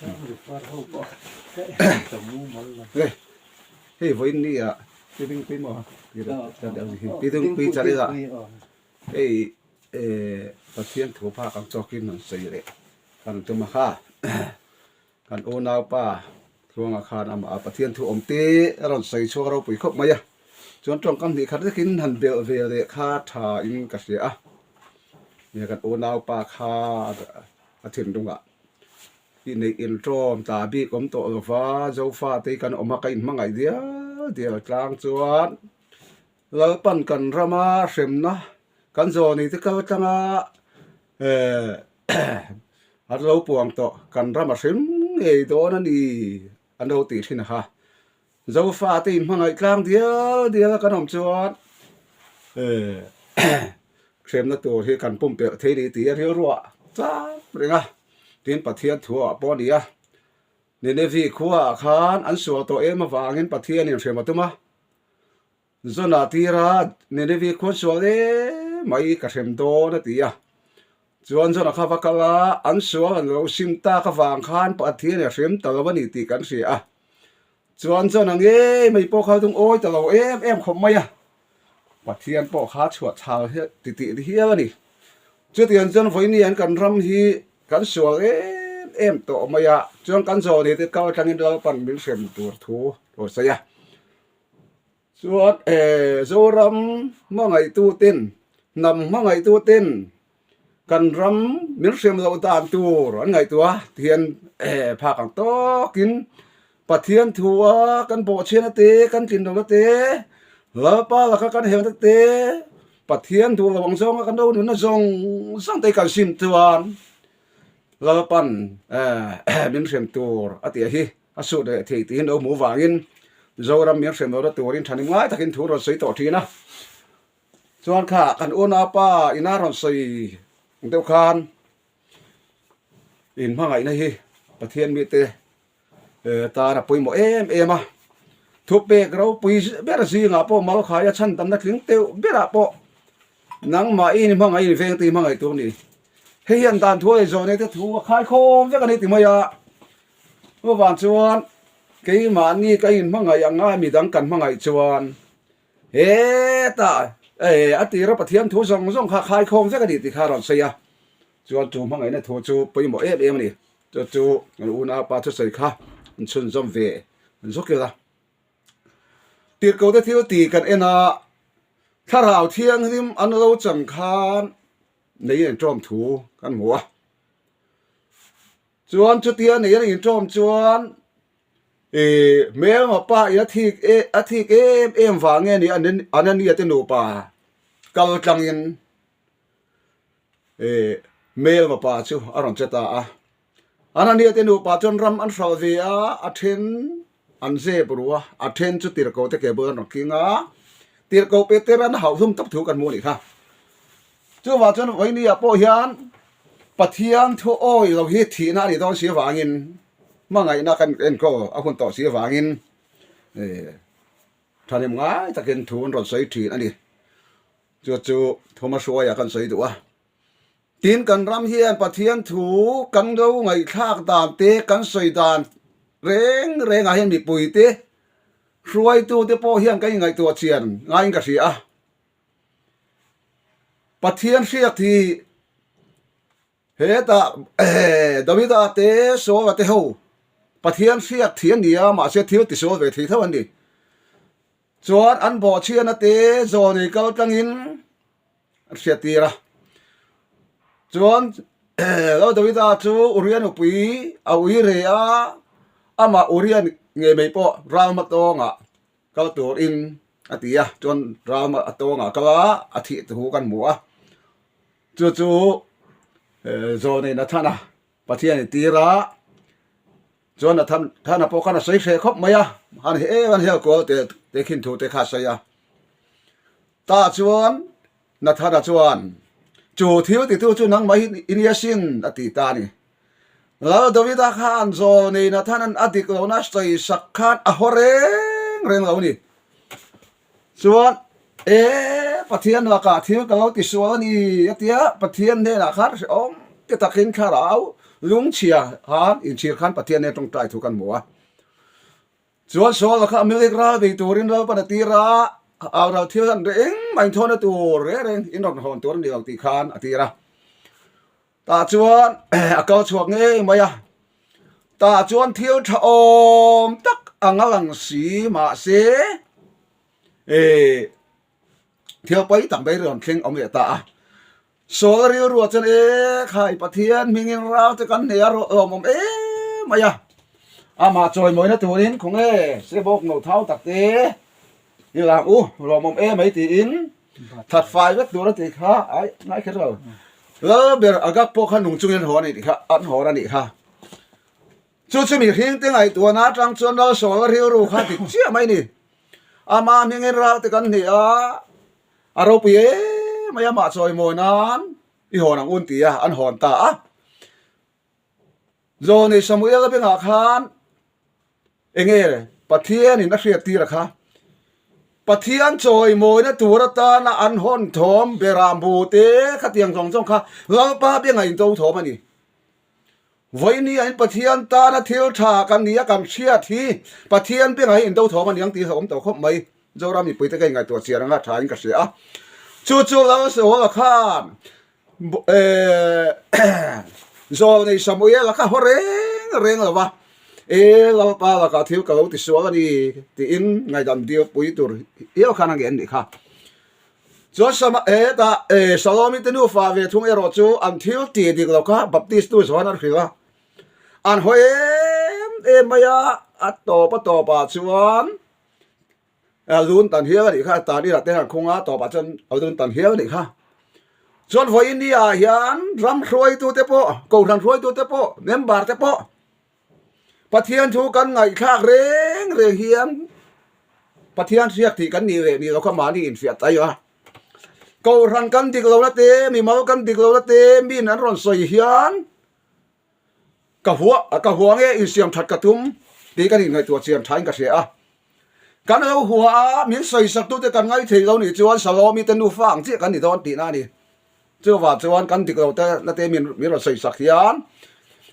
Hei hei vawiin ni ah Pi Dingpui maw Pi Dingpui channel ah hei eh Pathian thu phak ang chawkin an sawi leh kan tum a kha kan unaupa Tluanga khan amah a Pathian thu awm te a rawn sawi chhuak ropui khawp mai a chuan tawngkam hnih khat zekin han belh ve leh kha tha in ka hria a nia kan unaupa kha a thinlungah I neih intawm ta bik awm tawh lova Zofa te hi kan awm a, ka inhmangaih dial dial tlang chuan Lalpan kan rama hremna kan zawni te kal tlanga eh an lo puang tawh kan rama hrim ngei dawn a ni an lo tih thin a kha. Zofa te inhmangaih tlang dial dial a kan awm chuan eh hremna tur hi kan pumpelh thei ni tih a rilruah chap reng a, tin Pathian thuah pawh a ni a, Ninevi khuaah khan an sual tawh em avangin Pathianin hrem a tum a, Zona tira Ninevi khuan sual em mai ka hrem dawn a ti a, chuan Zona kha va kal a, an sual an lo sim tak avang khan Pathianin a hrem ta lo a ni tih kan hria a. Chuan chuan a ngei mai pawh kha dung awi ta lo em em khawp mai a, Pathian pawh kha chhuah chhal hi ti tih hial a ni. Chutiang chuan vawiin an kan ram hi kan sual em em tawh mai a, chuan kan zawhni te kal atangin Lalpan min hrem tur thu a sawi a. Chuan Zoram hmangaihtuten, hnam hmangaihtuten kan ram min hrem loh dan tur an ngaihtuah a tihian phak ang tawkin Pathian thua kan bawhchhiana te, kan tlin lohna te, Lalpa laka kan helna te, Pathian duh lo ang zawnga kan lo nunna zawng zawng te hi kan sim chuan Lalpan min hrem tur a tih a hi. A sut leh thei tiin lo hmuh vangin Zoram min hrem lohna turin thanim ngai takin thu rawn sawi tawh thin a. Chuan kha kan unaupa ina rawn sawi deuh khan inhmangaihna hi Pathian mite tan a pawimawh em em a. Thupek ropui ber zingah pawh Malkhaia chhandamna tling teuh berah pawh nangmah i inhmangaih in vengte i hmangaih tur a ni. Hei hian dan thu a inzawh nei te thu a khaikhawm vek a ni ti mai a. Chuvang chuan keimahni ka inhmangaih ang a, midang kan hmangaih chuan hetah a tira Pathian thu zawng zawng kha khaikhawm vek a ni tih kha a rawn sawi a, chuan chu hmangaihna thu chu pawimawh em em a ni. Chu chu kan unaupa thusawi kha an chhunzawm ve zawk ila. Tirhkohte thil tih kan en a, Thlarau Thianghlim an lo chang khan nei an ṭawm thu kan hmu a. Chuan chutia nei an inṭawm chuan ih hmelma pa in a thik e a thik em em vang nge ni Anania te nupa kal tlangin ih hmelma pa chu a rawn che ta a. Anania te nupa chuan ram an hralh ve a, a then an zep ru a, a then chu tirhkoh te ke bul an rawn king a, tirhkoh Peter an hauh hlum tawp thu kan hmu a nih kha. Chuvang chuan vawinia pawh hian Pathian thu awi lo hi thihna a nih dawn si avangin hmangaihna kan enkawl a hun tawh si avangin thahnem ngai takin thu an rawn sawi thin a ni. Chu chu Thuma Hruaia kan sawi duh a. Tin kan ram hian Pathian thu kan lo ngaihthlak dan te kan sawi dan reng rengah hian mipuite hruaitute pawh hian kan inngaihtuah chian ngaiin ka hria a. Pathian hriat hi hetah Davida te Saula te ho Pathian hriat thi a ni a, mahse thil tisual ve thei tho an ni. Chuan an bawhchhiana te zawnei kal tlangin an hriat tir a. Chuan Lo Davida chu Uria nupui a ui re a, amah Uria ngei mai pawh Ralma tawngah Kal turin a ti a, chuan ram a tawngah kal a, a thih thu kan hmu a. Chu chu Zawnei Nathana Pathian i tir a, chuan Nathana pawh khan a sawi hreh khawp mai a, han he em an hel kual te khin thu te kha a sawi a. Tah chuan Nathana chuan, Chu thil titu chu nangmah hi i nia sin, a ti ta a ni. Lal Davida khan Zawnei Nathana'n a dik lohna sawi sak khan a haw reng reng lo a ni. Chuan, E, Pathian lakah thil ka lo tisual a ni, a ti a, Pathian hnenah khan hrehawm ti takin thlarau. Lungchhia khan inchhir khan Pathian nen tawngtai thu kan hmu a. Chuan Saul-a kha Amalek ral bei turin Lalpan a tir a, au ral thil an reng mai inthawhna tur reng reng in rawn hawn tur a ni lo tih khan a tir a. Tah chuan a kal chhuak ngei mai a, tah chuan thil tha awm tak ang a lang si mahse thil pawi tak mai rawn thleng awm leh ta a. Saul a rilruah chuan e khai Pathian hmingin ral te kan nei a lawmawm em mai a, amah chawimawina turin khawnge sebawk no thau tak te i lang u lawmawm em mai tiin That fai vek tur a tih kha ai ngai kher lo. Lal ber Agag pawh kha nung chungin an haw a nih kha an hawn a nih kha. Chu chu mihring te ngaihtuahna atang chuan Lal Saul a rilru kha dik chiah mai ni. Ama hmingin ral te kan hnih a, a ropui em mai amah chawimawi nan i hawn ang un ti a, an hawn ta a. Zawnei Samuel a bengah khan Enge Pathianin a hriattir a kha? Pathian chawimawina tur atana an hawn thawm beram bu te khatiang zawng zawng kha Lalpa biangah in to thawm a ni. Vawinia in Pathian tana thil tha kan nia kan hriat hi Pathian biangah hi in to thawm a ni ang tih hi a awm tawh khawp mai. Zoram mipuite ka inngaihtuah chian anga tha in ka hria a. Chu chu Lalsawla khan Zawlnei Samuela kha haw reng reng lo va, E Lalpa lakah thil ka lo ti sual a ni, tiin ngaihdam dil pui tur hial khan a ngen nih kha. Chuan Sama hetah Salomi te nufa ve thung erawh chu an thil ti dik lo kha Baptist tu zawn an hrilh a, an haw em em mai a, a tawp a tawpah chuan A lun tan hial a nih kha, tan inah te hian khung a, tawpah chuan a lun tan hial a nih kha. Chuan vawiin ni ah hian ram hruaitute pawh, kohhran hruaitute pawh, member te pawh Pathian thu kan ngaihthlak reng reng hian Pathian hriak tih kan nih leh nih loh kha mahni infiah ta ila. Kohhran kan dik lohna te, mimal kan dik lohna te min an rawn sawi hian Ka hua, ka hua nge insiam that ka tum tih kan inngaihtuah chian thain ka hria a. Kan lo hua a, min sawisak tute kan ngai thei lo nih chuan Salomi te nufa ang chiah kan ni dawn tihna a ni. Chuvah chuan kan dik lo te na te min min rawn sawisak hian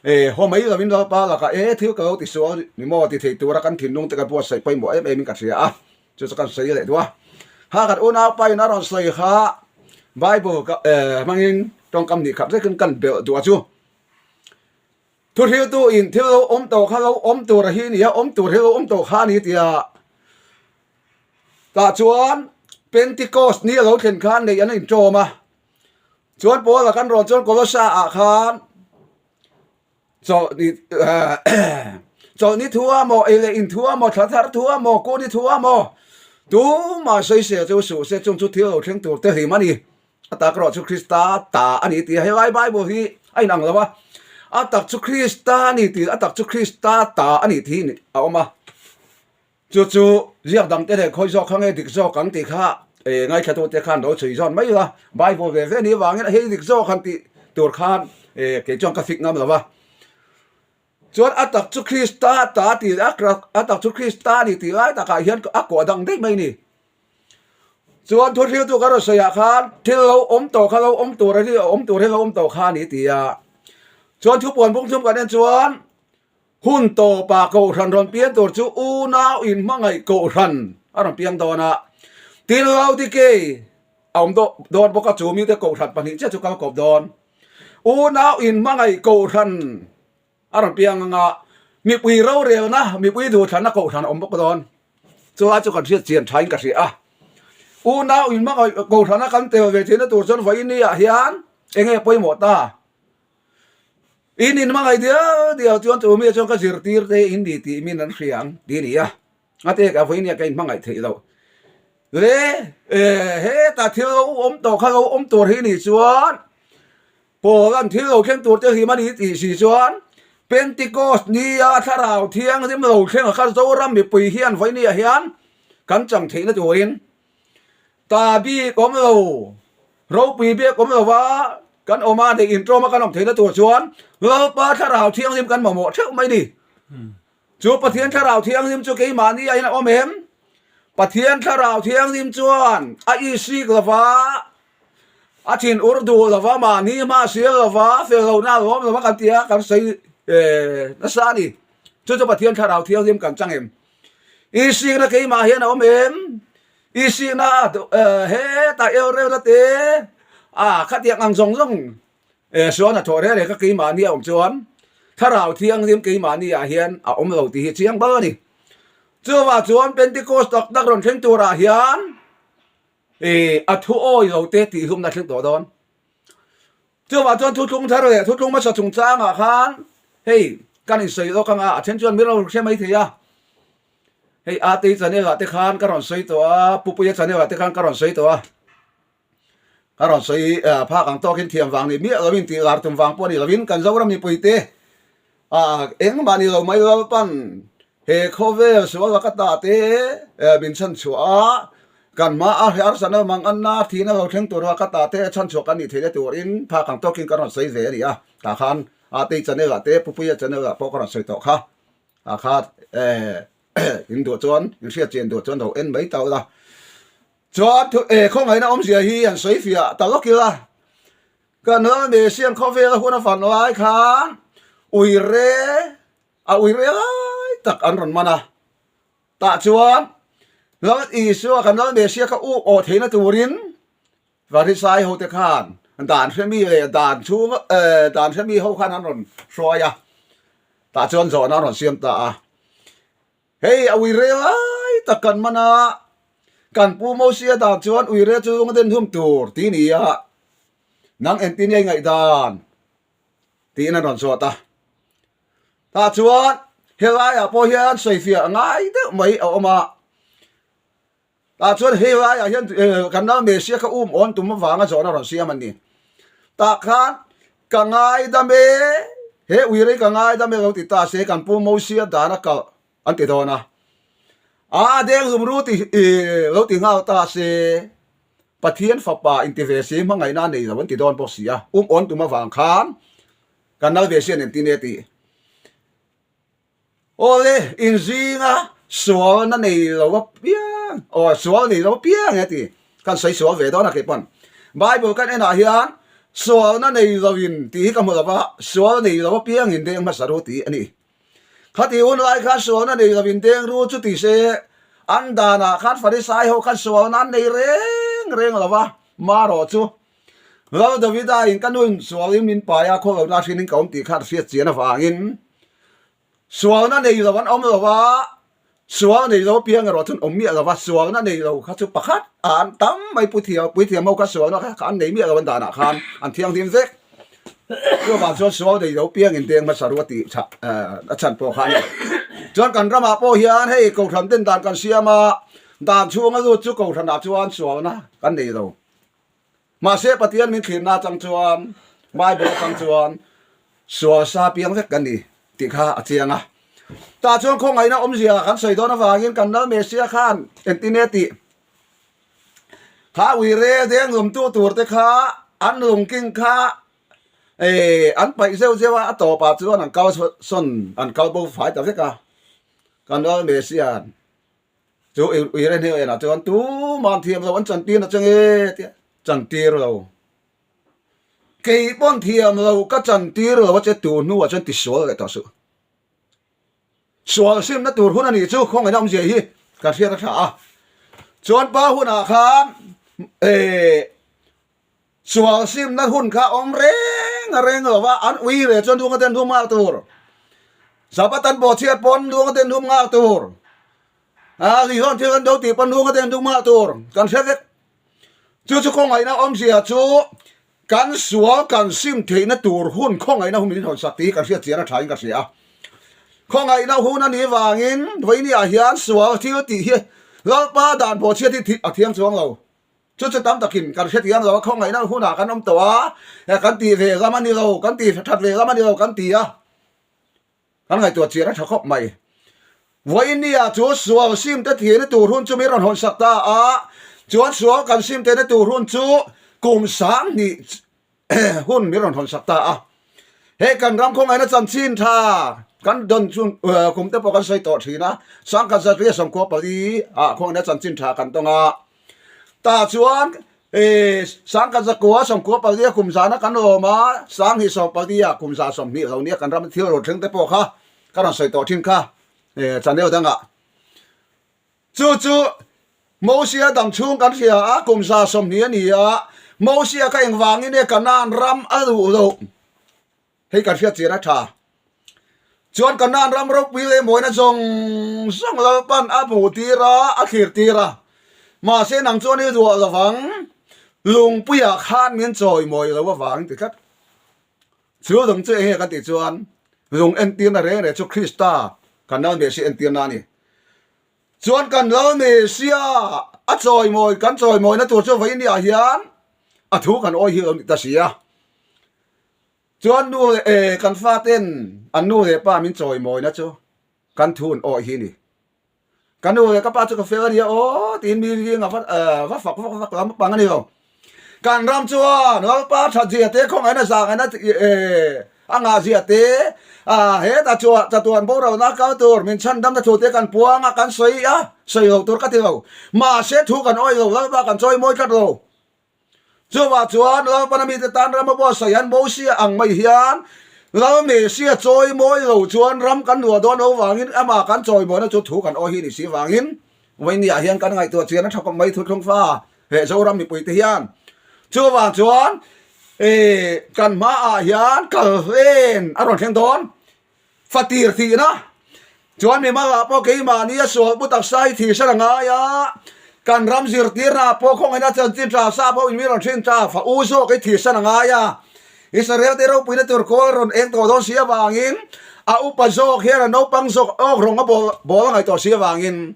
e haw mai lovin Lalpa lakah e thil ka lo ti sual ni maw ti thei tura kan thinlung te kan buatsaih pawimawh em em in ka hria a. Chu chu kan sawi leh duh a. Ha kan unaupa in a rawn sawi kha Bible ka hmangin tawngkam nih khat zekin kan belh duh a chu. Thuhriltu in thil lo awm tawh kha lo awm tur a hi ni a, awm tur hi lo awm tawh kha a ni tia tah chuan Pentecost ni a lo thlen khan neih an inṭawm a. Chuan Paula kan rawn chuan Kolosa ah khan chawlhni chawlhni thu a maw, ei leh in thu a maw, thla thar thu a maw, kuni thu a maw tumah sawisel chu suh se chung chu thil lo thleng tur te hlim a ni. A tak erawh chu Krista ta a ni tih a, helai Bible hi a inang lo a, a tak chu Krista a ni tih, a tak chu Krista ta a ni tih hi a awm a. Chu chu ziak dang te leh khawi zawk kha nge dik zawk ang tih kha ngaithlatute khan lo chhui zawn mai ila, Bible ve ve ni avangin hei dik zawk han tih tur khan kei chuan ka fik ngam lo a. Chuan a tak chu Krista ta tih a tak chu Krista a ni tih lai takah hian a kuah dang daih mai a ni. Chuan thu hriltu kan rawn sawiah khan thil lo awm tawh kha lo awm tur a ni, awm tur hi lo awm tawh kha a ni ti a. Chuan thupuan bung thum kan en chuan hun tawpah kohhran rawn piang tur chu unau inhmangaih kohhran a rawn piang dawn a. Tin Laodikei a awm dawn bawk a, chu mite kohhran pahnih chiah chu kal kawp dawn. Unau inhmangaih kohhran A rawn piang anga mipui rorelna, mipui duhthlanna kohhran a awm bawk dawn. Chulai chu kan hriat chian thain ka hria a. Unau inhmangaih kohhrana kan tel ve theihna tur chuan vawiin ah hian eng nge pawimawh ta? In inhmangaih dial dial chuan chu mi chuan ka zirtir te in ni tih min an hria ang tih a ni a. A tek a vawiin ah ka inhmangaih theih loh. Le hetah thil lo awm tawh kha lo awm tur hi nih chuan Paula'n thil lo thleng turte hlim a ni tih si chuan Pentecost nia Thlarau Thianghlim lo thleng a kha Zoram mipui hian vawinia hian kan chang theihna turin ta bik awm lo, ropui bik awm lova kan awm a, neih inṭawma kan awm theihna tur chuan Lalpa Thlarau Thianghlim kan mamawh theuh mai ni. Chu Pathian Thlarau Thianghlim chu keimahni ahin a awm em? Pathian Thlarau Thianghlim chuan a isik lova. A thin ur duh lova, mahni hma sial lova, fel lohna a lawm lova kan ti a, kan sawi nasa a ni. Chu chu Pathian Thlarau Thianghlim kan chang em? I sikna keimah hian a awm em? I sikna hetah elrelna te a khatiang ang zawng zawng suan a thawh reng reng kha keimahni a awm chuan Thlarau Thianghlim keimahni ah hian a awm lo tih hi chiang bal a ni. Chuvah chuan Pentecost tak tak rawn thleng turah hian a thu awi lo te tih hlumna thleng tawh dawn. Chuvah chuan thuthlung thar leh thuthlung hmasa chungchangah khan hei kan insawi lawk anga a then chuan min rawn hre mai thei a. Hei Atei channel ah te khan ka rawn sawi tawh a, Pupuia channel ah te khan ka rawn sawi tawh a. Ka rawn sawi phak ang tawkin thiam vang ni miah lovin tih lar tum vang pawh ni lovin kan Zoram mipui te engmah ni lo mai Lalpan He khawvel sual laka ta te min chhanchhuah a, kan hma a harsatna manganna thihna lo thleng tur laka ta te chhanchhuah kan nih theihna turin phak ang tawkin kan rawn sawi ve a ni a. Tah khan Atei channel ah te Pupuia channel ah pawh ka rawn sawi tawh kha. Tah kha in duh chuan in hriat chian duh chuan lo en mai ta ula. Chuan khawngaihna awmzia hi an sawi fiah ta lawk ila. Kan ral Mesian khawvela hun a fan lai khan uire A ui rei lai tak an rawn man a. Tah chuan Lal Isua kan Lal Messiah kha uk awh theihna turin Farisai hote khan dan hremi leh dan chhung dan hremi ho khan an rawn hruai a. Tah chuan zawhna an rawn siam ta a. Hei a ui rei lai tak kan man a, kan pu Mosia dan chuan ui rei chu lung a den hum tur ti ni a, nang engtin nge i ngaihdan? Tiin an rawn zawt a. Tah chuan helaiah pawh hian sawifiah ngai deuh mai a awm a. Tah chuan helaiah hian kan nau Messia kha um awn tum avanga zawhna rawn siam an ni. Tah khan ka ngaidam e, he uirei ka ngaidam e lo ti ta se kan pu Mosia dana kalh an ti dawn a. A denghlum ru ti lo ti nghal ta se Pathian fapa inti ve si hmangaihna a nei lo an ti dawn bawk si a. Um awn tum avang khan Kan nal ve sian engtin nge tih? Awle, inzinga sualna nei lo apiang, aw sual nei lo apiang e tih kan sawi sual ve dawn a kei pawn. Bible kan enah hian sualna nei loin tih hi ka hmu lo va, sual nei lo apiangin deng hmasa ru tih a ni. Khati hun lai khan sualna nei loin deng ru chu ti se, an danah khan Farisai ho khan sualna an nei reng reng lo va, marawh chu Lal Davida in ka nun sualin min pai a, khawlona hrinin ka awm tih kha hriat chian avangin sualna nei lo an awm lo a, sual nei lo apiang erawh chuan awm miah lo va, sualna nei lo kha chu pakhat a an tam mai puthiam puithiam ho kha sualna kha an nei miah lo an danah khan an thianghlim vek. Chuvang chuan sual nei lo piangin deng hmasa ru a tih a chhan pawh kha a ni. Chuan kan ramah pawh hian hei kohhran ten dan kan siam a, dan chhunga lut chu kohhranah chuan sualna kan nei lo. Mahse Pathian min thlirna atang chuan Bible atang chuan sual sa piang vek kan ni tih kha a chiang a. Tah chuan khawngaihna awmzia kan sawi dawn avangin kan Lal Messiah khan engtin nge tih kha uire deng lawmtu tur te kha an lungking kha an paih zeuh zeuh a, a tawpah chuan an kal sawn an kal bo fai ta vek a. Kan Lal Messiah Chu uire hnu enah chuan tuman thiam lo an chantir na chang e tia chantir lo. Kei pawn thiam lo ka chantir lo a che tur hnuah chuan tisual leh tawh suh. Sual simna tur hun a nih chu khawngaihna awmzia hi kan hriat a tha a. Chuan pa hunah khan eh Sual simna hun kha awm reng a reng lo va, an ui ve chuan lunga ten hum nghal tur. Sabbath an bawhchhiat pawn lunga ten hum nghal tur. A Zion thil an do tih pawn lunga ten hum nghal tur. Kan hre vek. Chu chu khawngaihna awmzia chu kan sual kan sim theihna tur hun khawngaihna hun min hawn sak tih hi kan hriat chian a tha in ka hria a. Khawngaihna hun a nih vangin vawinia hian sual thil tih hi Lalpa dan bawhchhiat hi a thiang chuang lo. Chu chu tam takin kan hrethiam lo a, khawngaihna hunah kan awm tawh a, kan tih ve lam a ni lo, kan tih that ve lam a ni lo kan ti a, kan ngaihtuah chian a tha khawp mai. Vawinia chu sual sim te thihna tur hun chu min rawn hawn sak ta a, chuan sual kan sim tehna tur hun chu kum 2000 hun min rawn hawn sak ta a. Hei kan ram khawngaihna chanchin tha kan dawn chu kum te pawh kan sawi tawh thin a, 1994 ah khawngaihna chanchin tha kan tawng a. Tah chuan E sangkhat zakua sawmkua palia kum zana kan awm a, sanghnih sawm palia kum za 20 lo nia kan ram thil rawn thleng te pawh kha ka rawn sawi tawh thin kha e channel dangah. Chu chu Mosia dam chhung kan hria a, kum 20 a ni a, Mosia kha engvangin nge Kanaan ram a luh loh? Hei kan hriat chian a tha. Chuan Kanaan ram ropui leh mawina zawng zawng Lalpan a hmuh tir a, a thlir tir a. Mahse nang chuan i luah lovang, lungpuiah khan min chawimawi lo avangin ti tlat. Chu lung chu enge kan tih chuan lung entirna reng reng chu Krista kan Lal Messiah entirna a ni. Chuan kan Lal Messiah a chawimawi kan chawimawina tur chu vawiin hian a thu kan awi hi lo ni ta si a. Chuan nu leh e kan faten an nu leh pa min chawimawina chu kan thu an awi hi a ni. Ka nu leh ka pa chu ka fel a nia aw tiin mi zinga va va fak vak vak lam pang a ni lo. Kan ram chuan Lalpa that zia te khawngaihna zangaihna a ngah zia te hetah chuan chatuan boralna kal tur min chhandamna thu te kan puang a kan sawi a sawi lo tur ka ti lo. Mahse thu kan awih lo Lalpa kan chawimawi tlat lo. Chuvah chuan Lalpana mite tan ram a buatsaih hian Mosia ang mai hian Lal Mesia chawi mawi lo chuan ram kan luah dawn lo vangin amah kan chawi mawina chu thu kan aw hi ni si vangin Vainia hian kan ngaihtuah chian a tha kawp mai thuthlung fa he Zoram mipuite hian. Chuvang chuan kan hmaah hian kal hlen a rawn thleng dawn. Fatir thihna chuan mimal ah pawh keimahni a sual pu taksa hi thihsan a ngai a, kan ram zirtirna ah pawh khawngaihna chanchin tha sa pawh in mi rawn hrin ta, fa u zawk hi thihsan a ngai a, Israel te ropuina tur kawl rawn eng tawh dawn si avangin a upa zawk hian a naupang zawk awk rawng a bawl a ngaih tawh si avangin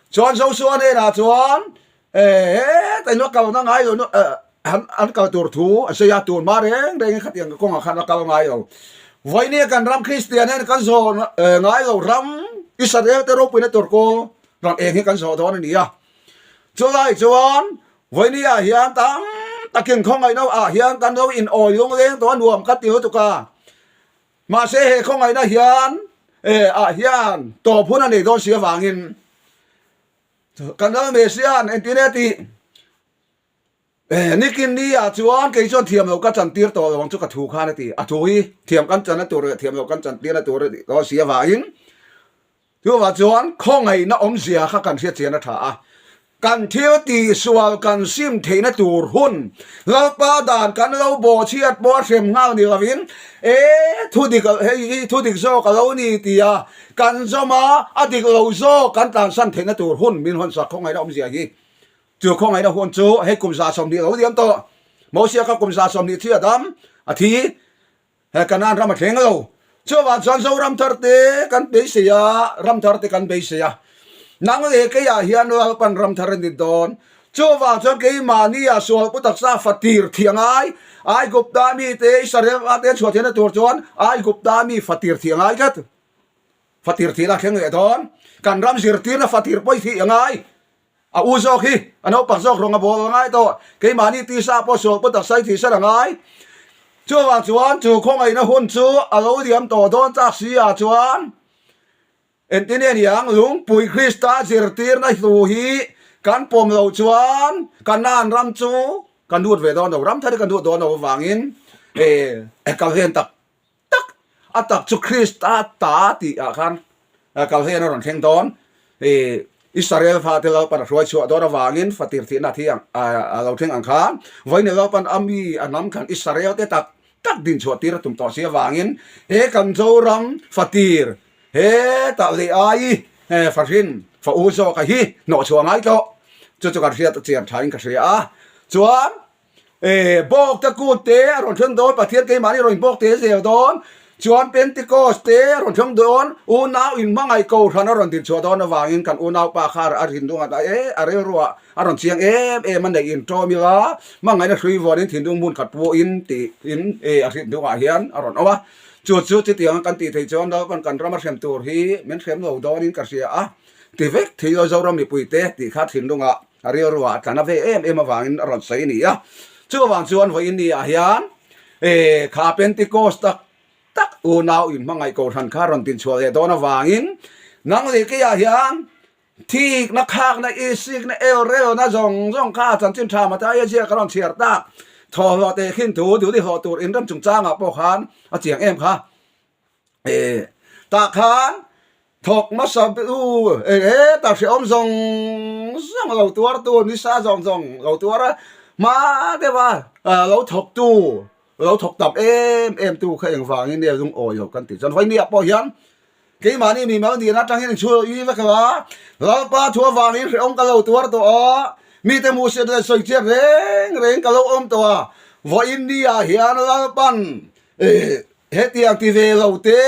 chuan Joshua hnenah chuan He tain a kalna ngai lo an kal tur thu a sawi a, tun hma reng rengin khatiang kawngah khan a kal ngai lo. Vawinia kan ram Kristian hian kan zawh ngai lo ram Israel te ropuina tur kawl rawn eng hi kan zawh dawn a ni a. Chulai chuan vawinia hian tam takin khawngaihna ah hian kan lo in awi lungleng tawh a nuam ka ti lutuk a. Mahse he khawngaihna hian ah hian tawp hun a nei dawn si avangin Kan ral Messia'n engtin e tih? Nikin ni ah chuan kei chuan thiam lo ka chan tir tawh lo ang chu ka thu khan a ti. A thu hi thiam kan chan na tur leh thiam lo kan chan tir na tur a tih dawn si avangin chuvah chuan khawngaihna awmzia kha kan hriat chian a tha a. Kan thil tihsual kan sim theihna tur hun Lalpa dan kan lo bawhchhiat pawh a hrem nghal ni lovin, E, thu dik hei hi thu dik zawk a lo ni tia kan zawm a, a dik lo zawk kan tlansan theihna tur hun min hawnsak khawngaihna awmzia hi. Chu khawngaihna hun chu hei kum 20 lo liam tawh. Mosia kha kum 20 thi a dam, a thi. He Kanaan ram a thleng lo. Chuvang chuan Zoram thar te kan beisei a, ram thar te kan beisei a. Nang leh keiah hian Lalpan ram thar a ni dawn. Chuvang chuan keimahnia sual pu taksa fatir thih a ngai. Aigupta mite Israel ate an chhuah theihna tur chuan Aigupta mi fatir thih a ngai tlat. Fatir thihna a thleng leh dawn. Kan ram zirtirna fatir pawi thih a ngai. A u zawk hi a naupang zawk rawng a bawl a ngai tawh. Keimahni tisa pawh sual pawh taksa i thihsan a ngai. Chuvang chuan chu khawngaihna hun chu a lo liam tawh dawn chak si ah chuan engtin nge niang Lungpui Krista zirtirna hlu hi kan pawm loh chuan Kanaan ram chu kan lut ve dawn lo. Ram thar hi kan lut dawn lo avangin kal hlen tak tak a tak chu Krista ta tih ah khan kal hian a rawn thleng dawn. I Israel fate Lalpan a hruai chhuah dawn avangin fatir thihna thi ang a lo thleng ang khan vawiin Lalpan a mi a hnam thlan Israel te tak tak din chhuah tir a tum tawh si avangin he kan Zoram fatir he tah leh ai fahrin fa u zawka hi hnawh chhuah ngai tawh chu chu kan hriat a chian thain ka hria a chuan E, bawk te kut te a rawn thleng dawn, Pathian keimahni rawn bawk te zel dawn, chuan Pentecost te a rawn thleng dawn, unau in hmangaih kohhran a rawn din chhuah dawn avangin kan unaupa kha a rinlung a e, a rilruah a rawn chiang em em a neih in ṭawm ila, hmangaihna hrui vuanin thinlung hmun khat pawhin tiin e a hrinlungah hian a rawn awm a. Chu chu chutianga kan tih theih chuan Lalpan kan rama hrem tur hi min hrem lo dawnin ka hria a, ti vek thei lo Zoram mipuite tih kha thinlungah A rilruah a tlan a ve em em avangin a rawn sawi a ni a. Chuvang chuan vawiin ni ah hian e kha Pentecost tak tak unau in hmangaih kohhran kha rawn tinchhuah leh dawn avangin nang leh keiah hian Thikna, khakna, isikna, elrelna zawng zawng kha chanchin tha Mathaia ziak a rawn chhiar tak. Thawhlawh teh khin thu duh ni hlawh tur inrem chungchangah pawh khan a chiang em kha. E, tah khan thawk hmasa u e hetah hrehawm zawng zawng lo tuartu nisa zawng zawng lo tuar a, hma deuha lo thawktu lo thawk tam em em tu kha engvangin nge lungawi lo kan tih chuan vawinia pawh hian Keimahni mi mal nihna atang hian inchhur i vek lo a, Lalpa thu avangin hrehawm ka lo tuar tawh a, mite hmuhsit leh sawichhiat reng reng ka lo awm tawh a, vawiin ni ah hian Lalpan hetiang ti ve lo te,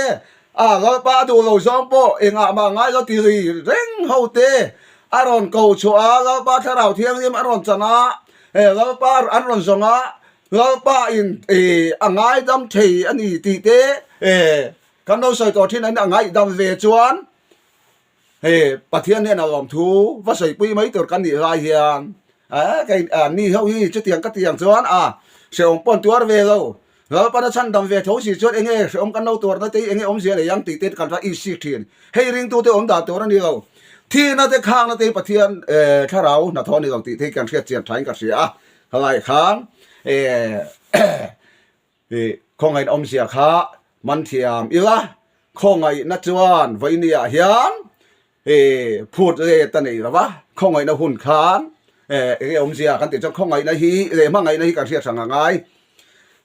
a Lalpa a duh lo zawng pawh engah mah ngai lo ti lui reng ho te a rawn ko chhuah a, Lalpa Thlarau Thianghlim a rawn chan a, Lalpa an rawn zawng a, Lalpa in a ngaidam thei a ni tih te Kan lo sawi tawh thin a ngaihdam ve chuan hei Pathian hian a lawmthu va sawipui mai tur kan nih lai hian kei mi ho hi chutiang ka tiang chuan a hrehawm pawn tuar ve lo Lalpan a chhandam ve tho si chuan enge hrehawm kan lo tuarna te hi enge awmzia nei ang tih te kan va insik thin. Hei ringtute awm dan tur a ni lo. Thihna te khakna te hi Pathian thlarau hnathawh a ni lo tih te hi kan hriat chian thain ka hria a, khalai khan I khawngaihna awmzia kha man thiam ila, khawngaihna chuan vawinia hian i phut let a nei lo va, khawngaihna hun khan enge awmzia kan tih chuan khawngaihna hi leh hmangaihna hi kan hriat hrang a ngai.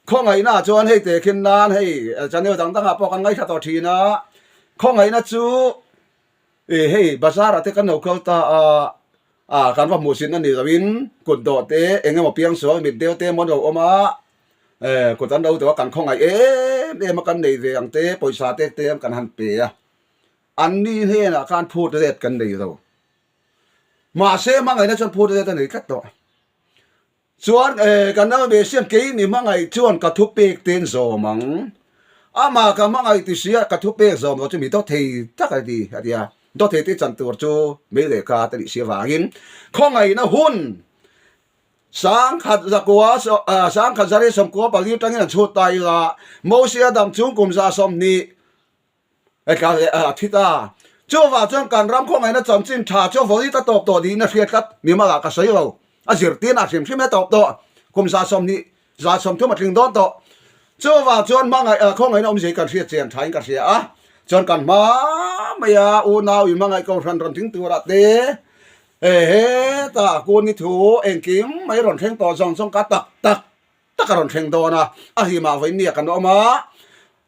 Khawngaihna chuan hei tehkhin nan hei channel dang dangah pawh kan ngaithla tawh thin a, khawngaihna chu I hei bazar ah te kan lo kal ta a, ah kan va hmuh sin a ni lo in kut dawh te eng emaw piangsual mit deuh te emaw an lo awm a, eh kut an lo dawh a kan khawngaih em em a kan nei ve ang te pawisa te te kan han pe a, an ni hnenah khan phut let kan nei lo. Mahse hmangaihna chuan phut let a nei tlat tawh. Chuan e, ka nau ve siam kei mi hmangaih chuan ka thupek ten zawm ang. Amah ka hmangaih ti sia ka thupek zawm lo chu mi dawthei tak a ni a ti a. Dawthei te chan tur chu mei leh ka te nih si avangin khawngaihna hun sangkhat zakua sangkhat zari sawmkua pali atangin an chhut ta ila Mosia dam chung kum 120 Heta leh a thi ta. Chuvang chuan kan ram khawngaihna chanchin tha chu vawi ta tawp tawh niin a hriat tlat. Mimal ah ka sawi lo. A zirtirna hrim hrim e tawp tawh. Kum 120, 130 a tling dawn tawh. Chuvang chuan hmangaih khawngaihna awmzia hi kan hriat chian tha in ka hria a. Chuan kan hma mai a unau in hmangaih kohhran rawn tling turah te hetah kuni thu engkim mai rawn thleng tawh zawng zawng ka tak tak tak a rawn thleng dawn a, a hlimah vawiin ni ah kan awm a,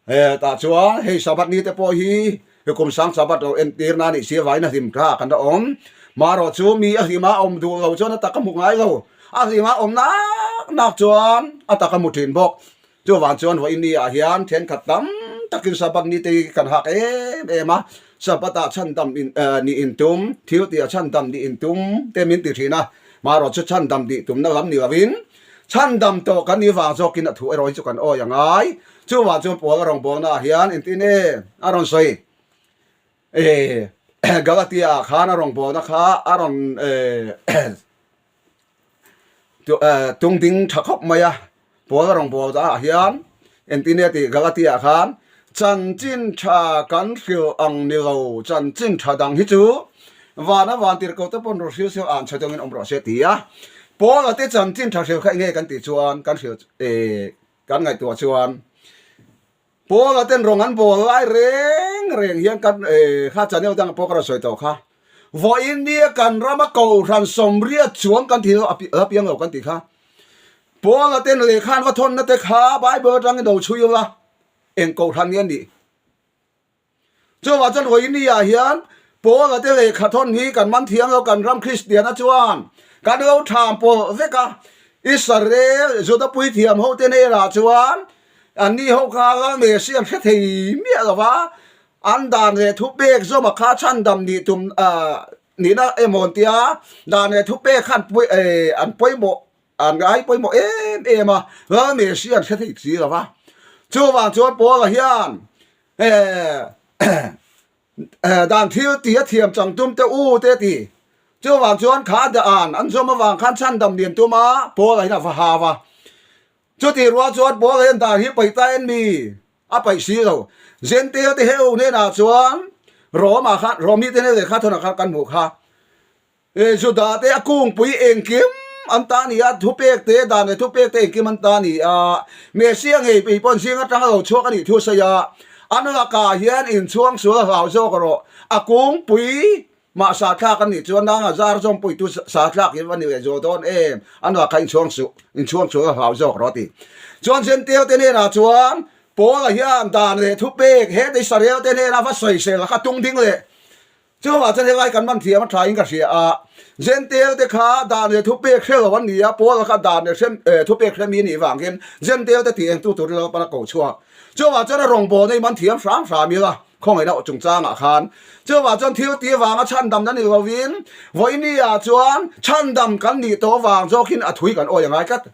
hetah chuan hei Sabbath ni te pawh hi he kum sang Sabbath lo entir na nih si avangin a hlim tha kan la awm. Marawh chu mi a hlima awm duh lo chuan a tak a hmu ngai lo, a hlima awm nak nak chuan a tak a hmu thin bawk. Chuvang chuan vawiin ni ah hian thenkhat tam takin Sabbath ni te hi kan hak em em a, Sabbath ah chhandam in nih in tum, thil tih ah chhandam nih in tum te min ti thin a, marawh chu chhandam nih tumna lam ni lovin Chhandam tawh kan nih vang zawkin a thu erawh hi chu kan awi a ngai. Chuvah chuan Paul a rawngbawlna ah hian engtin nge a rawn sawi? E Galatia ah khan a rawngbawlna kha a rawn tung ding tha khawp mai a. Paul a rawngbawlna ah hian engtin nge tih Galatia ah khan chanchin tha kan hrilh ang ni lo, chanchin tha dang hi chu Vana vantirhkoh te pawn rawh hrilh sel an chhe dawngin awm rawh se ti a. Paula te chanchin tha hrilh kha enge kan tih chuan kan hrilh eh kan ngaihtuah chuan Paula ten rawng an bawl lai reng reng hian kan eh kha channel dang pawh ka rawn sawi tawh kha. Vawiin nia kan rama kohhran sawmriat chuang kan thil la piang lo kan tih kha. Paula ten lehkha an va thawnna te kha Bible atangin lo chhui ula eng kohhran nge a nih? Chuvah chuan Roini ah hian Paula te lehkha thawn hi kan man thiam lo, kan ram Kristiana chuan kan lo tham pawlh vek a. Israel Juda puithiam ho te hnenah chuan anni ho kha Lal Messiah an hre thei miah lo va, an dan leh thupek zawma kha chhandam nih tum nihna emaw an tia, dan leh thupek kha an pawimawh an ngai pawimawh em em a, Lal Messiah an hre thei si lo va. Chuvang chuan Paula hian Dan thil tih a thiam chang tum te u te ti. Chuvang chuan kha dan an zawm avang khan chhandam lian tum a, Paula hian a va hau a. Chutih rual chuan Paula hian dan hi paih ta en mi a paih si lo. Jentail te heu hnenah chuan Rome ah khan, Rome mite hnen lehkha thawnah khan kan hmuh kha. Juda te a kungpui engkim an ta ni a, thupek te, dan leh thupek te engkim an ta ni a. Messia ngei pei pawn zing atanga lo chhuak a nih thu sawi a, an lakah hian inchhuang sual a hlau zawk rawh. A kungpui mah sathlak an nih chuan nanga zar zawmpuitu sathlak hi va ni leh zual dawn em? An lakah inchhuang suh, inchhuang sual a hlau zawk rawh a ti. Chuan Jentail te hnenah chuan Paula hian dan leh thupek he Israel te hnena va sawisel a kha tung ding leh Chuvah chuan helai kan man thiam a tha in ka hria a, Jentail te kha dan leh thupek hre lo an ni a, Paula kha dan leh hrem thupek hre mi a nih vangin Jentail te tih engtu turin Lalpan a ko chhuak. Chuvah chuan a rawngbawlna i man thiam hram hram ila khawngaihna aw chungchangah khan. Chuvah chuan thil tih avanga chhandamna ni lovin vawiini ah chuan chhandam kan nih tawh avang zawkin a thui kan awi a ngai tlat.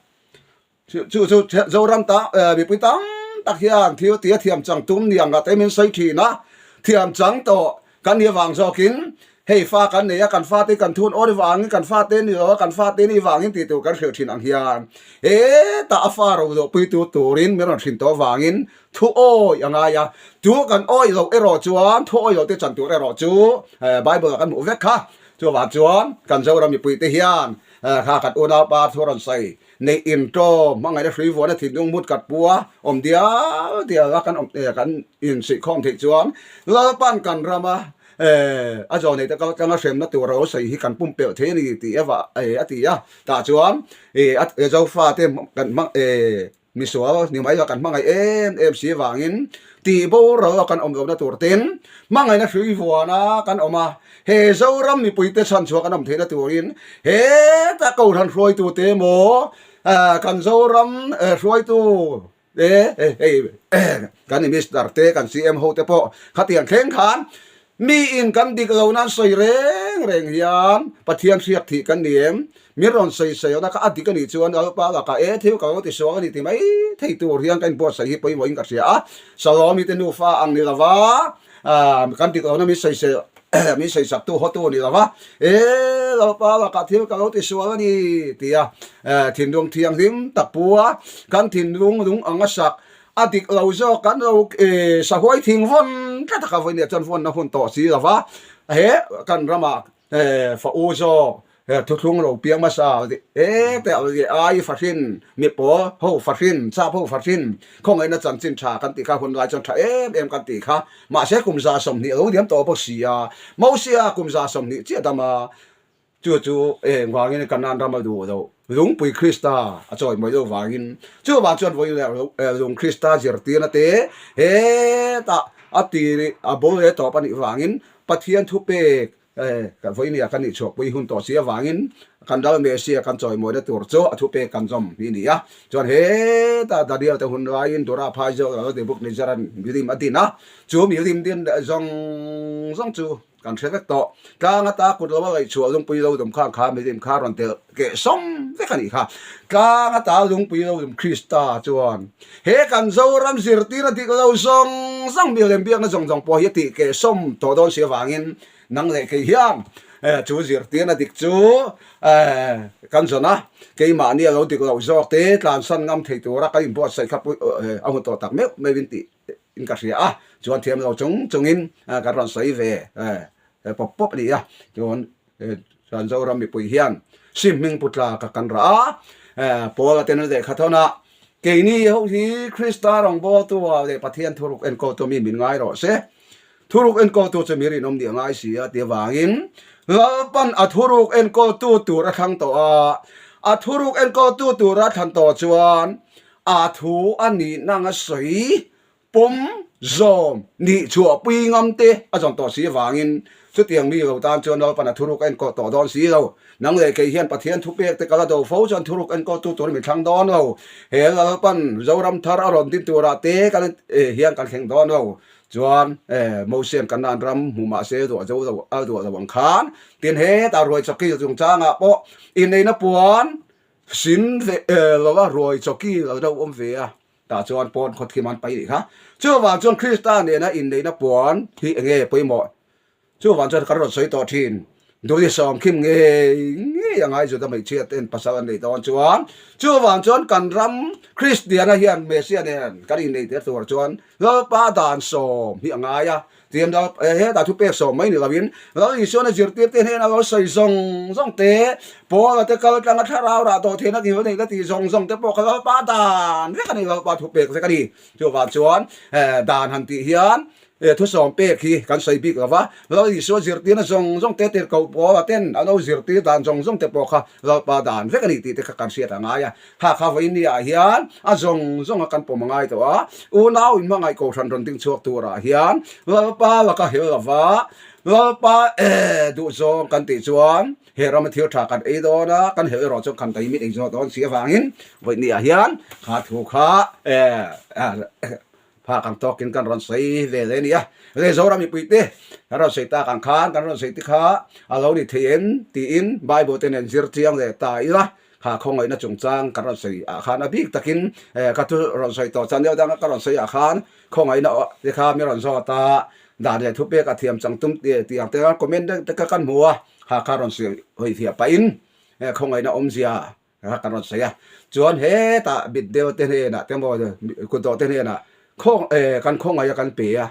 Chu chu Zoram ta mipui tam tak hian thil tia thiam chang tum ni ang te min sawi thin a, thiam chang tawh kan nih avang zawkin hei fa kan nei a, kan fate kan thun awr vangin kan fate ni lo a, kan fate ni vangin tih tur kan hrilh thin ang hian hetah a fa ro zawh pui tu turin min rawn hrin tawh avangin thu awi a ngai a, chu kan awi loh erawh chuan thu awi loh te chan tur erawh chu Bible ah kan hmuh vek kha, chuvang chuan kan Zoram mipui te hian kha kan unaupa thu rawn sawi Neih intawm, hmangaihna hrui vuahna thinlung mut kat pu a, awm dial dial a kan awm kan insuihkhawm theih chuan Lalpan kan rama a zaw neite kal tlanga hremna tur a lo sawi hi kan pumpelh thei a ni tih a vah a ti a. Tah chuan Zofate kan hmang misual ni mai la kan hmangaih em em si vangin tih boral a kan awm lohna tur tin hmangaihna hrui vuahna kan awm a. He Zoram mipuite chhanchhuah kan awm theihna turin heta Kohhran hruaitute emaw kan Zoram hruaitu te hei kan Minister te kan CM ho te pawh khatiang thleng khan miin kan dik lo nan sawi reng reng hian Pathian hriak thih kan ni em? Min rawn sawi sawi na kha a dik a nih chuan Lalpa lakah e thil ka lo ti sual a ni ti mai thei tur hian ka inbuatsaih hi pawimawhin ka hria a. Salomi te nufa ang ni lova kan dik lohna min sawi sawi min sawi saktu hawtu ni lova e Lalpa lakah thil ka lo ti sual a ni tia thinlung thianghlim tak pu a kan thinlung lung ang a sak a dik lo zawk kan lo sahuai thing vawn tlat a ka vawiin chuan vawnna hun tawh si lova he kan ramah fa u zawk He thuthlung lo piang hmasa e te ai fahrin, mipaw ho fahrin, chap ho fahrin, khawngaihna chanchin tha kan tih kha hun lai chuan tha em em kan tih kha. Mahse kum 120 a lo diam tawh bawk si a, Mosia kum 120 chiah dam a, chu chu eng vangin Kanaan ram a duh loh, lungpui Krista a chawi mai loh vangin. Chuvang chuan vawi leh lung Krista zirtirna te hetah a tir a bul leh tawp a nih vangin Pathian thupek Vawinia kan nih chhuahpui hun tawh si avangin kan ral Messia kan chawimawina tur chu a thupek kan zawm hi a ni a. Chuan hetah Daniel te hun laiin Dura phai zawk lo Nebuchadnezzar-a'n milim a din a, chu milim din zawng zawng chu kan hre vek tawh. Tlang ata kut lo a ngaihchhuah lungpui lo dum khan kha milim kha rawn telh keh sawm vek a nih kha. Tlang ata lungpui lo dum Krista chuan he kan Zoram zirtir a dik lo zawng zawng milem biakna zawng zawng pawh hi a tih keh sawm tawh dawn si avangin nang leh kei hian chu zirtirna dik chu kan zawn a, keimahni a lo dik loh zawk te tlansan ngam thei tura kan inbuatsaih kha a hun tawh tak meuh meuhin tih in ka hria a, chuan thiam lo chung chungin kan rawn sawi ve pawp pawp a ni a, chuan chuan Zoram mipui hian sim hming pu tlak a kan rah a, Paula ten a lehkha thawn a, keini ho hi Krista rawngbawltu ah leh Pathian thuruk enkawltu mi min ngai rawh se, Thuruk enkawltu chu mi rinawm nih a ngai si a ti avangin Lalpan a thuruk enkawltu tur a thlang tawh a, a thuruk enkawltu tur a thlan tawh chuan a thu a nihna anga sawi pawm zawm nih chhuahpui ngam te a zawn tawh si avangin chutiang mi lo tan chuan Lalpan a thuruk a enkawl tawh dawn si lo. Nang leh kei hian Pathian thupek te kal a do fo chuan thuruk enkawltu tur mi thlang dawn lo. He Lalpan Zoram thar a rawn din turah te kan hian kan thleng dawn lo. Chuan Mosian Kanaan ram hmu mah se duah zo lo a duah lo ang khan tin hetah ruai chawki chungchangah pawh inneihna puan sin ve lo a ruai chawki lo deuh awm ve a tah chuan pawn khaw thim an pai nih kha. Chuvang chuan Krista nena inneihna puan hi enge pawimawh? Chuvang chuan kan rawn sawi tawh thin. Duli sawmkhim ngei ngei a ngai Juda hmeichhia ten pasal an neih dawn chuan chuvang chuan kan ram Kristiana hian Messiah nen kan inneih tir tur chuan Lalpa dan sawm hi a ngai a tian hetah thu pek sawm mai ni lovin Lal Isuan a zirtir te hnena lo sawi zawng zawng te Paula te kal tlanga thlarau rah tawh theihna thil neihna tih zawng zawng te pawh kha Lalpa dan vek a ni Lalpa thu pek vek a ni chuvang chuan dan han tih hian He thusawm pek hi kan sawi bik lo va, Lal Isua zirtirna zawng zawng te tirhkoh Paula ten an lo zirtir dan zawng zawng te pawh kha Lalpa dan vek a ni tih te kha kan hriat a ngai a. Kha kha vawiin ni ah hian a zawng zawng a kan pawm a ngai tawh a, unau in hmangaih kohhran rawn ding chhuak turah hian Lalpa laka hel lo va, Lalpa duhzawng kan tih chuan he rama thil tha kan ei dawn a, kan hel erawh chuan kan taimit ei zawh dawn si avangin vawiin ni ah hian kha thu kha Phak ang tawkin kan rawn sawi ve leh a ni a, le Zoram mipuite kan rawn sawi tak ang khan kan rawn sawi te kha a lo ni thei em tiin Bible te nen zir chiang leh ta ila, kha khawngaihna chungchang kan rawn sawi ah khan a bik takin ka thu rawn sawi tawh chuan deuh danga ka rawn sawi ah khan khawngaihna te kha mi rawn zawt a, dan leh thupek a thiam chang tum tih ang te khan comment te kha kan hmu a, kha kha rawn sawi hawifiah pahin khawngaihna awmzia Kha kan rawn sawi a, chuan hetah mitdel te hnenah te maw kutdawh te hnenah khaw kan khawngaih a kan pe a,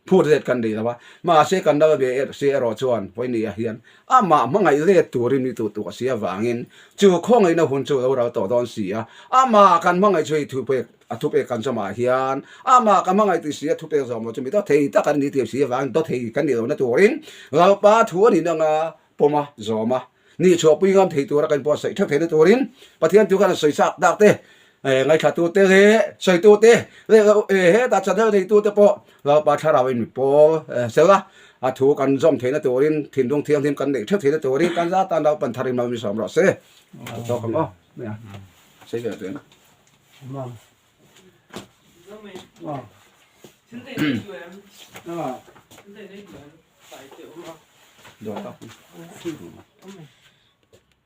phut let kan nei lo a, mahse kan lal ve si erawh chuan vawinia hian amah hmangaih let turin mi tuh tuh a si avangin chu khawngaihna hun chu lo ral tawh dawn si a, amah kan hmangaih chu hei thupek a thupek kan zawmah hian amah kan hmangaih tih si a thupek zawm lo chu mi dawthei tak an ni tih si avangin dawthei kan nih lohna turin Lalpa thu a nih nanga pawm a zawm a. Ni chhuahpui ngam thei tura kan buatsaih theuh theihna turin Pathian thu khan a sawi chak tak te, ngaithlatute leh sawitute leh hetah channel neitute pawh Lalpa Thlarauin mi pawl sel a, a thu kan zawm theihna turin thinlung thianghlim kan neih theuh theihna turin kan za tan Lalpan tharin mal min sawm rawh se. Ka tawk ang aw. Sei ve teh na.